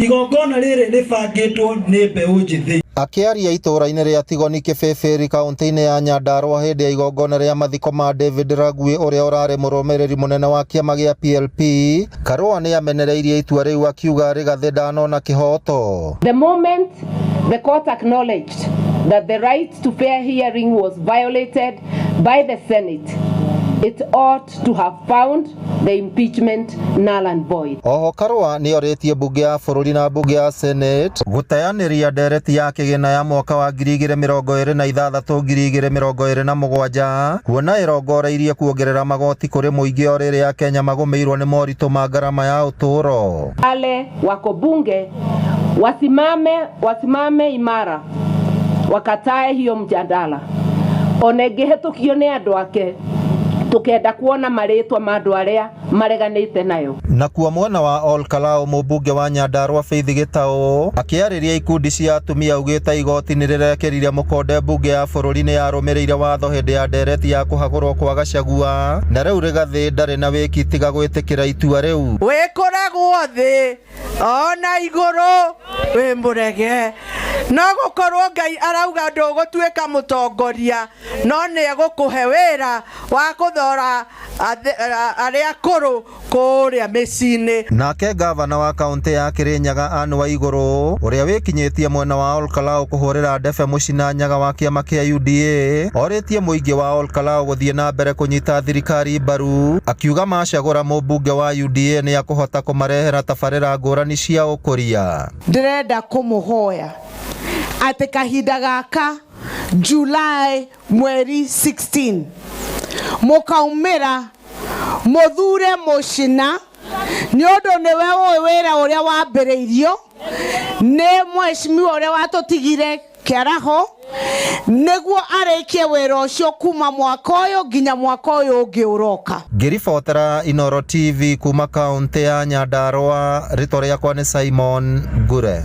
Igongona rĩrĩ rĩbangĩtwo nĩ mbeũ njĩthĩ. Akĩaria itũũra-inĩ rĩa Tigoni Kĩbĩbĩri kaunti-inĩ ya Nyandarua hĩndĩ ya igongona rĩa mathiko ma David Ragui ũrĩa ũrarĩ mũrũmĩrĩri mũnene wa kĩama gĩa PLP, Karũa nĩ amenereirie itua rĩu akiuga Rigathĩ ndanona kĩhooto. The moment the court acknowledged that the right to fair hearing was violated by the Senate, it ought to have found the impeachment null and void. Oho Karũa nĩ orĩtie mbunge ya bũrũri na mbunge ya Senate gũteanĩria ndereti ya kĩgĩna ya mwaka wa 2026 2027 kuona ĩrongoreirie kuongerera magoti kũrĩ mũingĩ o rĩrĩa Akenya magũmĩirwo nĩ moritũ ma ngarama ya ũtũũro. Wale wako bunge wasimame imara wakatae hiyo mjadala ona ĩngĩhetũkio nĩ andũ ake tukenda kuona marĩtwa ma andũ arĩa mareganĩte nayo. Nakuo mwena wa Ol Kalou mũmbunge wa Nyandarua Faith Gĩtaũ akĩarĩria ikundi cia atumia augĩte igoti nĩ rĩrekĩrire mũkonde mbunge ya bũrũri nĩ yarũmĩrĩire watho hĩndĩ ya ndereti ya kũhagũrwo kwa Gachagua na rĩu Rigathĩ ndarĩ na wĩki tiga gwĩtĩkĩra itua rĩu. Wĩkũragwo thĩ ona igũrũ wĩ mũrege no gũkorwo Ngai arauga ndũgũtuĩka mũtongoria no nĩ egũkũhe wĩra wa kũthora arĩa akũrũ kũrĩa mĩciĩ-inĩ. Nake gavana wa kaunti ya Kirinyaga Anne Waiguru ũrĩa wĩkinyĩtie mwena wa Ol Kalou kũhũrĩra ndebe Mũcina Nyaga wa kĩama kĩa UDA orĩtie mũingĩ wa Ol Kalou gũthiĩ na mbere kũnyita thirikari mbaru akiuga macagũra mũmbunge wa UDA nĩ akũhota kũmarehera tabarĩra ngũrani cia ũkũria. Ndĩrenda kũmũhoya atĩ kahinda gaka July mweri 16 mũkaumĩra mũthure Mũcina nĩ ũndũ nĩwe ũĩ wĩra ũrĩa wambĩrĩirio nĩ mheshimiwa ũrĩa watũtigire kĩaraho nĩguo arĩkie wĩra ũcio kuma mwaka ũyũ nginya mwaka ũyũ ũngĩ ũroka. Ngĩribotera Inooro TV kuma kaunti ya Nyandarua, rĩtwa rĩakwa nĩ Simon Ngure.